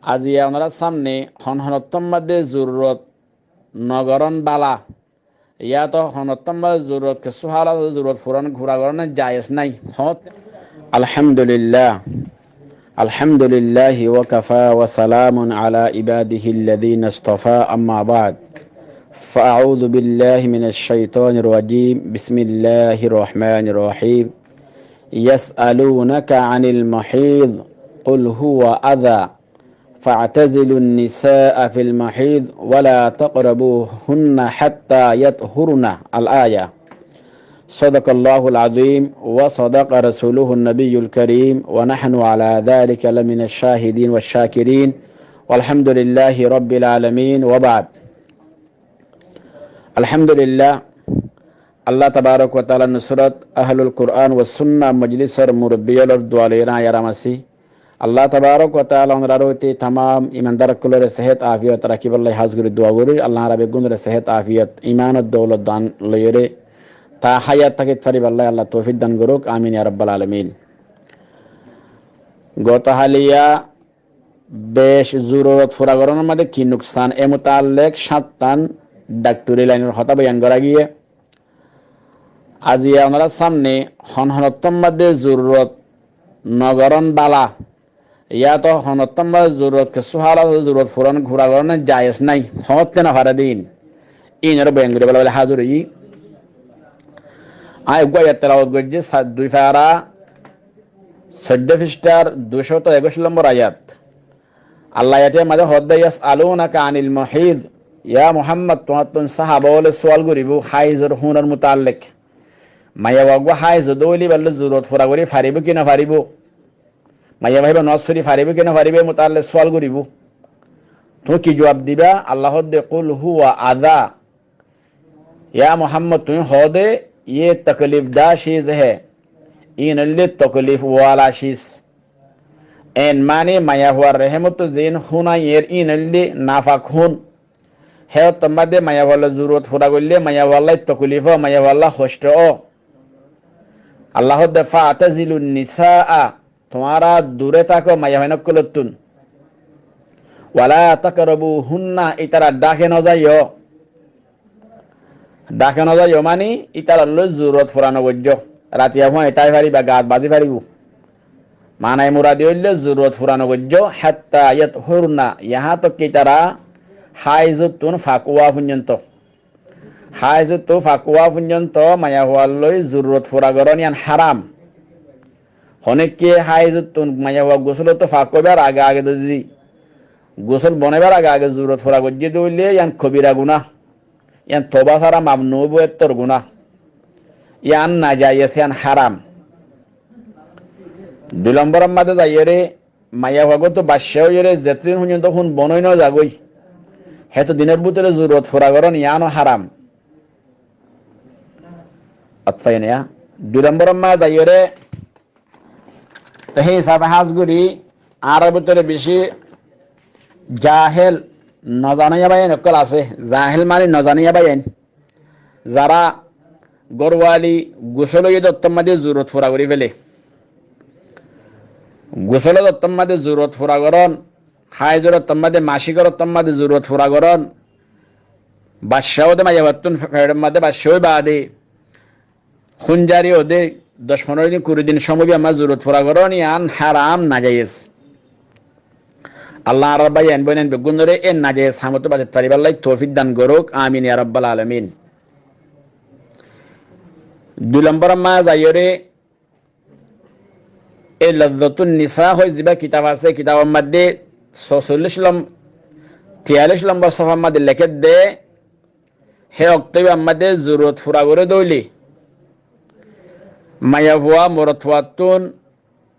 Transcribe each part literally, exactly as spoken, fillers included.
Aziya onorár sámne hon honottór mazé zururot nogorón bála. Yáto honottór mazé zururot kessú hálot zururot furan fura gorón jaiyes nái. Hot. الحمد لله. الحمد لله وكفى وسلام على عباده الذين اصطفى، أما بعد. فأعوذ بالله من الشيطان الرجيم. بسم الله الرحمن الرحيم. يسألونك عن المحيض، قل هو أذى، فاعتزلوا النساء في المحيض ولا تقربوهن حتى يطهرن. الآية. صدق الله العظيم وصدق رسوله النبي الكريم ونحن على ذلك لمن الشاهدين والشاكرين والحمد لله رب العالمين وبعد. Alhamdulillah, Allah tabarak wa taala nusrot Ahlul Quran wa Sunna majlisor murubbi ólor dua loi aram así. Allah tabarak wa taala onoráre óite tamam imandar ókkolore sehet afiyot rakíballa hás gorí dua gorí. Allah añára beggúnore sehet afiyot, imanor doulot dan loiyóre ta hayat tákit fariballa Allah toufik dan gorouk. Amin ya rabbal alamin. Goto haliya bec zururot fura gorónor mazé ki nuksan, e mutallek cáttán daktori lainor hotá boyan gorá giyé. Aziya onorár sámne hon honottór mazé zururot nogorón bála. Yáto honottór mazé zururot kessú hálot zururot furan fura gorón jaiyes nái. Hoñtté nofaré de íin. Íinoré boyan goríballa bóli házir óiyi. Añí eggúa ayat telawot goijjí, sa-, dui fara soiddó fisthar duicót ekuic lombor ayat. Allah ayat mazé hoódde, يسألونك عن المحيض. Ya Muhammad, tuáñttún sáhaba ókkole sual goríbou háizor húnor mutallek. Maiyafua eggúa háiz óile íballoi zururot fura gorí faribóu ki nofaribóu? Maiyafua íba nomás fori faribóu ki nofaribóu, e mutallek sual goríbou. Tuñí ki juab diba? Allah hoódde, قل هو أذى. Ya Muhammad, tuñí hoóde, ye taklif da ciz he, íin óilde taklif wala ciz. En mani maiyafuar rehémottu ziín hún aiyér íin óilde nafak hún. Hé ottór mazé maiyafualloi zururot fura goillé maiyafualloi taklif ó, maiyafualloi hoctó ó. Allah hoódde, فاعتزلوا النساء, tuáñra duré táko maiyafuain ókkolóttun. ولا تقربوهن, ítarar dháke nozaiyó. Dháke nozaiyó mani ítaralloi zururot fura nogoijjó. Ratiya fúañti tái faribá, gaat bazí faribóu. Manai muradi óilde zururot fura nogoijjó, حتى يطهرن, yahá tok ki ítara háizottún fak ówa fúinjonto. Háizottú fak ówa fúinjonto maiyafualloi zururot fura gorón yián háram. Honíkka háizottún maiyafua gusólottu fak óibar age age zodi gusól bonáibar age age zururot fura goijjé de óile yián kobira guná. Yián toubá sára maf noóibou, ettór guná. Yián najaiyes, yián háram. Dui lombor mazé zaiyóre, maiyafuattú baccá óiyóre zetodin fúinjonto hún bon ói nozagói, hétodinor bútore zururot fura gorón yiáno háram. Atfaiyó né ya? Dui lombor mazé zaiyóre, hé hísafe hás gorí añárar bútore bicí jahel, nozanoiya báiyain ókkol asé. Jahel mani nozanoiya báiyain. Zará górwali gusól óiye de ottór mazé zururot fura gorí félé. Gusólor ottór mazé zururot fura gorón, háizor ottór mazé, macíkor ottór mazé zururot fura gorón. Baccá óde maiyafuattún fe-, feçor mazé baccá ói baade hún zari óde doc fonóro din, kuri din cómoi biyamma zururot fura gorón yián háram, najaiyes. Allah añárar báiyain bóinain beggúnoré e najaiyes hamottú basit faribálla toufik dan gorouk. Amin ya rabbal alamin. Dui lombor mazé zaiyóre, e Lazzatun Nisa hoi zibá kitab asé, kitabor mazé sosollic lom-, tiyallic lombor sofar mazé lekédde, hé októibar mazé zururot fura goré de óile maiyafua morotfuattún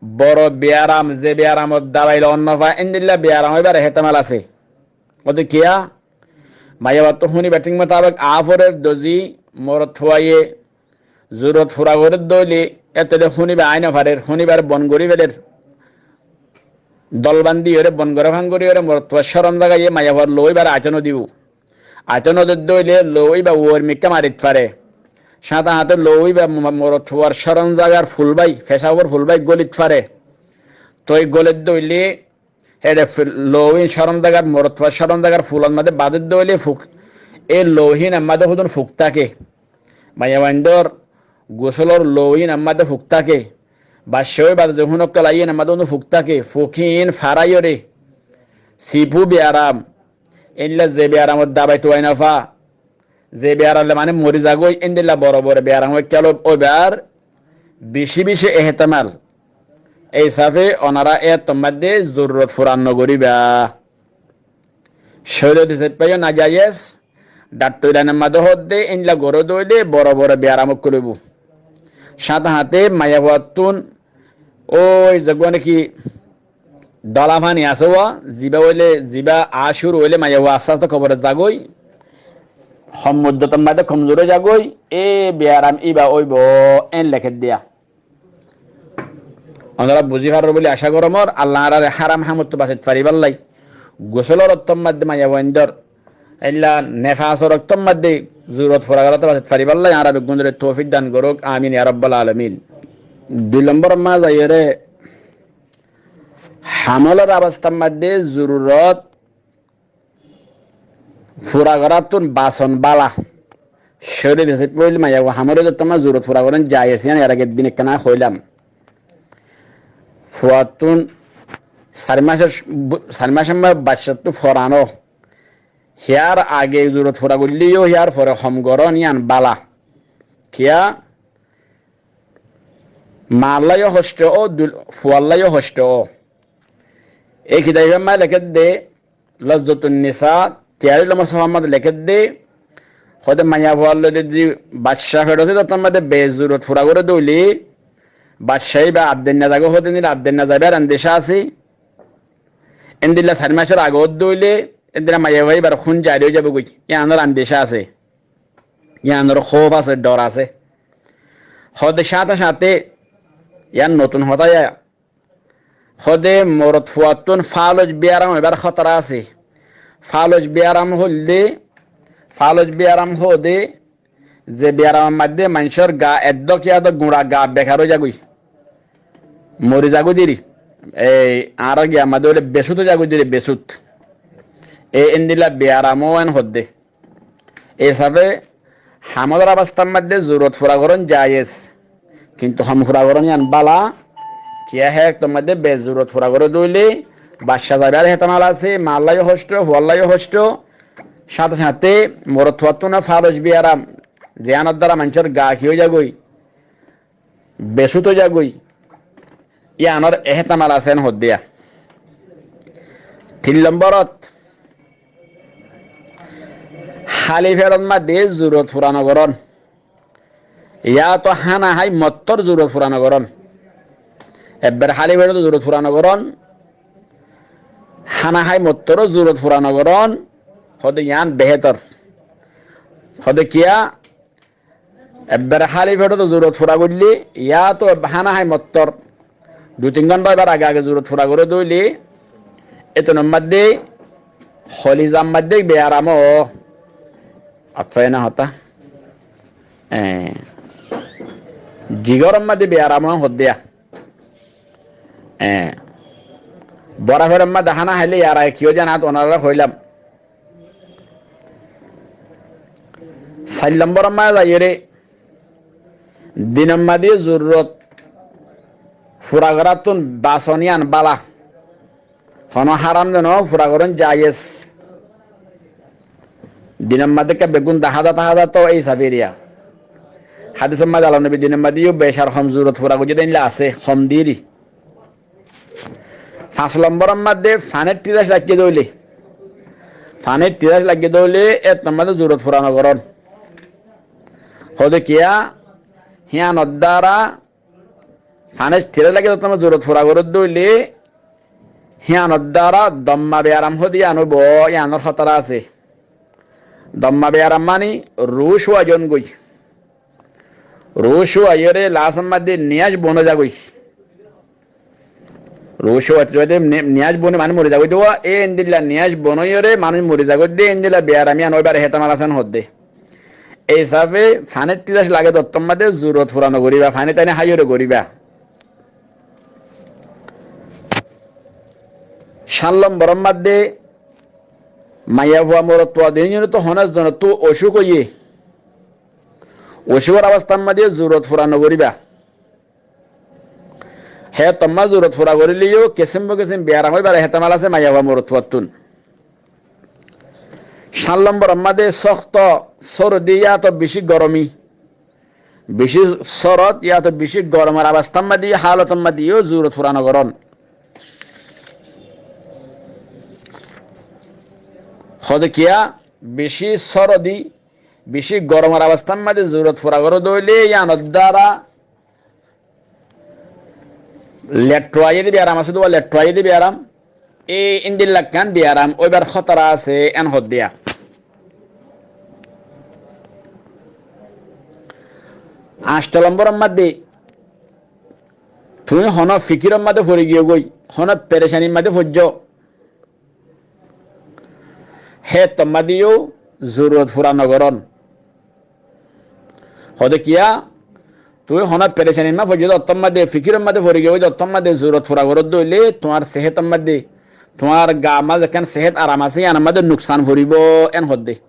boro biyaram, ze biyaramor dabai loon nofá, endilla biyaram óibar ehtemal asé. Óde kiyá? Maiyafuattú húniba thík mutabek aá forer de zodi morotfuaye zururot fura gorér de óile, étele húniba aái nofarer, húnibar bon gorí féler. Dol bandíyore, bon goré fán goríyore, morotfuar córon zagaiye maiyafuar lou íbare aitó nodibóu. Aitó nodér de óile lou íba uor mikká marit fare. Cáñte cáñte lou íba mo-, morotfuar córon zagar ful bái, fecabor ful bái gólit fare. Toi góler de óile Héçe fi-, louhín córom zagar, morotfua córom zagar fulor mazé baáde dóile fuk, e louhín ammá de húdun fuk táke. Maiyafuaindór gusólor louhín ammá de fuk táke. Baccá ói baade ze húnokkol aiyé, ammá de húdun fuk táke. Fuk híin faráiyoré. Sipu biyaram. Éndilla ze biyaramor dabai tuwai nofá. Ze biyaram le manúic mori zagói, éndilla boro boro biyaram ókkol óibar bicí bicí ehtemal. Ei hísafe onará éttor mazé zururot furan nogoríba. Córiyot hísafe yó nazayes, dhaktori lainor mazé hoódde, éndilla goró dóile boro boro biyaram ókkol óibo. Sáñte sáñte maiyafuattún ói zeggúa naki dola faní asé uwá, zibá óile, zibá aá cúru óile maiyafua asté asté koborot zagói, hom muddotor mazé komzur ói zagói, e biyaram íba óibo, en lekédde. Onorá buzí faror bóli acá gorómor, Allah añáráre háram hamottú basait faribálla. Gusólor ottór mazé maiyafuaindór, éilla nefasor ottór mazé zururot fura goróttu basait faribálla añára beggúnoré toufik dan gorók. Amin ya rabbal alamin. Dui lombor mazé zaiyóre, hamolor abostár mazé zururot fura goráttun bason bála. Córiyot hísafe óile maiyafua hamolor ottór mazé zururot fura gorón jayes, yían er age din ekkána hoilám. Fuattún sair macor, sair macor mazé baccattú foranó. Híyar age zururot fura goillé yó híyar fore hom gorón yían bála. Kiyá? Maálla yó hoctó ó, dul-, fuálla yó hoctó ó. E kitaibor mazé lekédde, Lazzatun Nisa, tiyari lombor sófar mazé lekédde, hoóde maiyafuar loi zodi baccá feçot asé, ottór mazé be zururot fura goré dóile, baccá íba addainna zagói, hoóde endilla addainna zaibár andecá asé. Endilla sair macor age ódde óile, endilla maiyafua íbar hún zari ói zaibói, yíanor andecá asé. Yíanor hóuf asé, dhor asé. Hoóde sáñte sáñte, yían notun hotá yá. Hoóde morotfuattún fáloc biyaram óibar hótara asé. Fáloc biyaram hoilde, fáloc biyaram hoóde, ze biyaramor mazé maincór gaa eddó kiyá dó guñça gaa bekar ói zagói. Mori zagói deri. Ei añárar giya mazé óile besút ói zagói deri, besút. E endilla biyaram óen hoódde. E hísafe hamolor abostár mazé zururot fura gorón jayes, kintu hom fura gorón yían bála. Kiyá hé ottór mazé be zururot fura goré dóile baccá zaibár ehtemal asé, maálla yó hoctó, fuálla yó hoctó. Sáñte sáñte morotfuattún fáloc biyaram, ziyánor duara maincór gaa ki ói zagói, besút ói zagói, yíanor ehtemal asé en hoódde. Tin lomborot, háli feçot mazé zururot fura nogorón. Yáto hána hái mottór zururot fura nogorón. Ebbar háli feçot zururot fura nogorón. Hána hái mottór zururot fura nogorón. Hoóde yían behétor. Hoóde kiyá? Ebbar háli feçot zururot fura goillé, yáto hána hái mottór dui tin gónta óibar age age zururot fura goré dóile, étunor mazé holizar mazé biyaram ó. Atfáina hotá. E, jigoror mazé biyaram ó hoódde. E, bora feçor mazé hána háile yar age ki ói zane, át onoráre hoilám. Sair lomboror mazé zaiyóre, dinor mazé zururot fura goráttun bason yían bála. Honó háram de noó, fura gorón jayes. Dinor mazé ekká beggún dahá za, dahá za toó, e hísafe eriya. Hádisor mazé Allar nobi dinor mazé yó bec ar hom zururot fura goijjé dé endilla asé, hom deri. Fañs lomboror mazé fanír tiyac laiggé dóile, fanír tiyac laiggé dóile, éttor mazé zururot fura nogorón. Hoóde kiyá? Híanor duara fanír tiyac laiggé dóile, zururot fura goré dóile, híanor duara domma biyaram hoóde yían óibo, yíanor hótara asé. Domma biyaram mani ruú cúai zon goi. Ruú cúaiyóre lasor mazé niyac bon ói zagói. Ruú cúaite cúaite ni-, niyac bon ói manúic mori zagói dé, e endilla niyac bon óiyore manúic mori zagói dé, endilla biyaram yían óibar ehtemal asé en hoódde. E hísafe fanír tiyac lage dé ottór mazé zururot fura nogoríba, faní taní háiyore goríba. Cáñt lombor or maddé maiyafua morotfua duiyónottú honó ekzonottú ocúk óiye, ocúkor abostár maddé yó zururot fura nogoríba. Hé tomma zururot fura goríle yó kisím ba kisím biyaram óibar ehtemal asé maiyafua morotfuattún. Cáñt lombor or maddé sókto sórdi yáto bicí goromi, bicí sórot yáto bicí goromor abostár maddé yó, hálotor maddé yó zururot fura nogorón. Hoóde kiyá, bicí sórdi, bicí goromor abostár maddé zururot fura goré dé óile yíanor dára letthu aiyé dé biyaram asé, dé uwá letthu aiyé dé biyaram, e endilla ekkán biyaram óibar hótara asé, en hoódde. Añcto lombor or maddé, tuñí honó fikíror maddé fori giyó goi, honó perecanir maddé foijjó, hé tomma dé yó zururot fura nogorón. Hoóde kiyá, tuñí honó perecanir maddé foijjó dé ottór maddé, fikíror maddé fori giyó goi dé ottór maddé zururot fura goró dé óile tuáñr sehétor maddé, tuáñr gaar maddé zekkán sehétor aram asé, yíanor maddé nuksan foribó, en hoódde.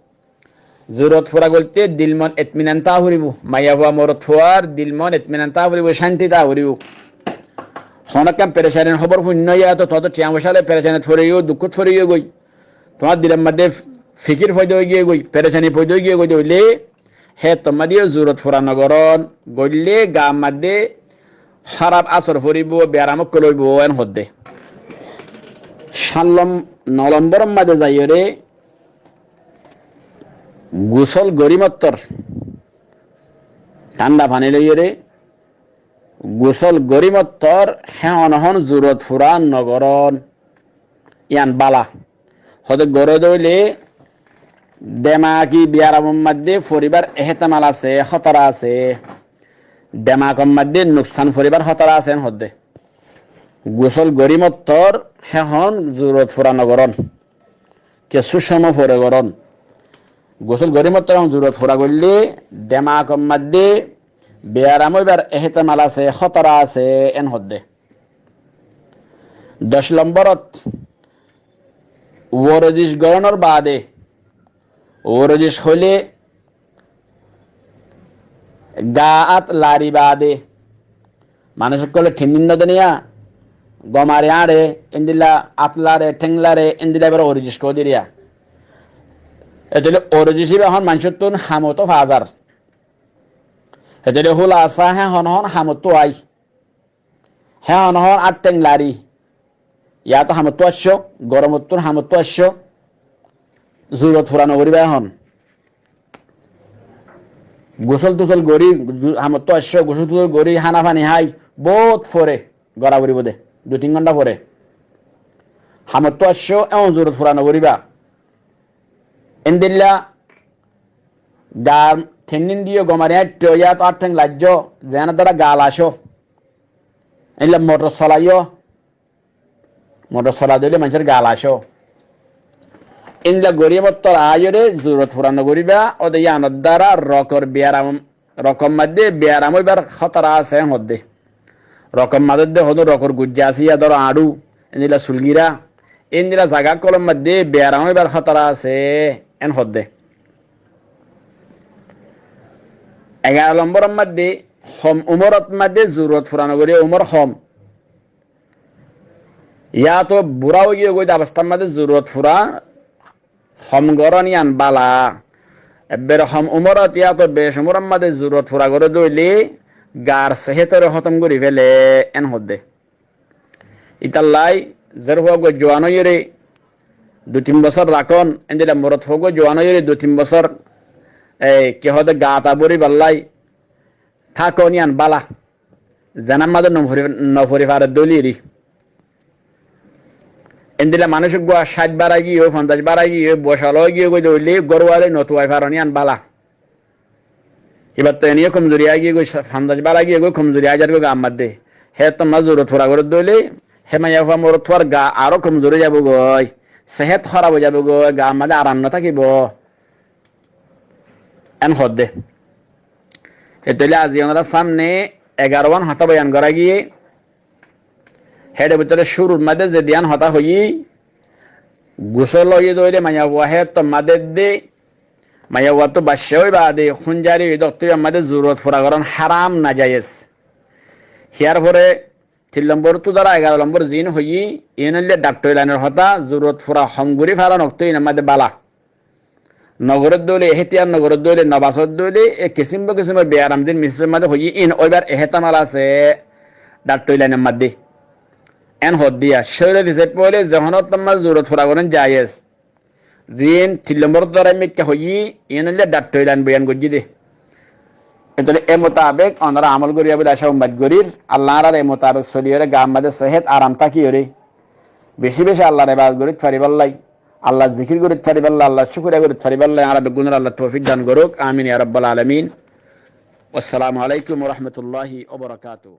Zururot fura goitté dil mon etminan táa foribó, maiyafua morotfuar dil mon etminan táa foribó, cánti táa foribó. Honó ekkán perecanir hóbor fúinno yáto tuáñttú thiañ foicá loi perecanit fori giyó, dukkót fori giyó goi, tuáñr dilor maddé fikír foida ói giyé goi, perecani foida ói giyé goi dé óile, hé tomma dé yó zururot fura nogorón, goillé gaar maddé háraf asor foribó, biyaram ókkol óibo, en hoódde. Cáñt lom-, no lombor or maddé zaiyóre gusól gorí mottor, thánda faní loiyóre gusól gorí mottor, hé honó hon zururot fura nogorón, yían bála. Hoóde goré dé óile demaki biyaramor maddé foribar ehtemal asé, hótara asé, demakor maddé nuksan foribar hótara asé, en hoódde. Gusól gorí mottor hé hon zururot fura nogorón, kessú cómot fore gorón. Gusól gorí mottor hé hon zururot fura goillé demakor maddé biyaram óibar ehtemal asé, hótara asé, en hoódde. Doc lombórot, worzic gorónor baade, worzic hoilé gaa át lari baade, manúic ókkole thénnin nodé niya, gom ari añçe, endilla át lare, théng lare, endilla ibáre worzic hoó dé riya. Etóile worzic ibá ehón maincóttun hamottú fazar. Etóile húlasa hé honó hon hamottú ai. Hé honó hon át théng lari. Yáto hamottú aiccó, goromottún hamottú aiccó. Zururot fura nogoríba ehón. Gusól tusól gorí, hamottú aiccó, gusól tusól gorí, hána faní hái, boóut fore, gorá foribó dé, dui tin gónta fore. Hamottú aiccó, ehón zururot fura nogoríba. Endilla gaar thénnin diyó gom ari añço, yáto át théng laijjó, zeénor dára gaa lacó. Endilla motor solaiyó, motor solai dóile maincór gaa lacó. Endilla gorí mottor aiyóre zururot fura nogoríba, óde yíanor dára rokor biyaram, rokor maddé biyaram óibar hótara asé, en hoódde. Rokor maddé dé honó rokor gujja asé, yá dóro añçu, endilla sulgira, endilla zaga ókkolor maddé biyaram óibar hótara asé, en hoódde. Egaró lombóror maddé hom umórot maddé zururot fura nogorí, umór hom. Yáto burá ói giyé goi dé abostár maddé zururot fura hom gorón yían bála. Ebbere hom umórot yáto bec umóror maddé zururot fura goré dé óile gaar sehétore hótom gorí féle, en hoódde. Ítalla zerfua uggúa juan óiyore dui tin bosór rakón, endilla morotfua uggúa juan óiyore dui tin bosór, e, ki hoóde, gaata bóri ballai tákon yían bála. Zeénor maddé nofori, nofori fare dóiliri. Endilla manúic uggúa cáit bárai giyé, fonzaic bárai giyé, bocal ói giyé goi dé óile górwali notuwai faron yían bála. Íbattú ene yó komzuri aigiyé goi, fonzaic bárai giyé goi, komzuri aizar goi gaar maddé. Héttor maddé zururot fura goré dé óile, hé maiyafua morotfuar gaa aró komzuri ói zaibou goi, sehet hóraf ói zaibou goi, gaar maddé aram notákibou. En hoódde. Hétolla aijja onorár samne egaró wán hotá boyan gorá giyé. Héçe bútore cúrur maddé ze duiyán hotá hoiyí, Gusól óiye dé óile maiyafua héttor mazé de, maiyafuattú baccá ói baade hún jári óiye dé óktor mazé zorurot fura gorón háram, najayes. Hiyar fore tin lomborottú dóri egaró lombor ziín hoiyí, iín óilde dhakthori lainor hotá, zorurot fura hom gorí faron óktor iínor mazé bála. Nogoródde óile, ehétiyat nogoródde óile, nobasódde óile, e kisím bokisímor beyaram ziín misisor mazé hoiyí, iín óibar ehétamal asé dhakthori lainor mazé. Eén hoódde yá, cóirot hísafe óile zehón óktor mazé zorurot fura gorón jayes. Ziín tin lomborottú dóri mikká hoiyí, iín óilde dhakthori lain boyan goijjí dé. Ítara e mutabek onorá amól goríba buli acá ummid gorír. Allah añárar e mutabek soliyóre gaar mazé sehet aram tákiyóre beci beci Allar ebadot gorít faribálla, Allar zikir gorít faribálla, Allar cúkuriya gorít faribálla añára beggúnore Allah toufik dan gorouk. Amin ya rabbal alamin. Wassalamu alaikum wa rahmatullahi wa barakatuhu.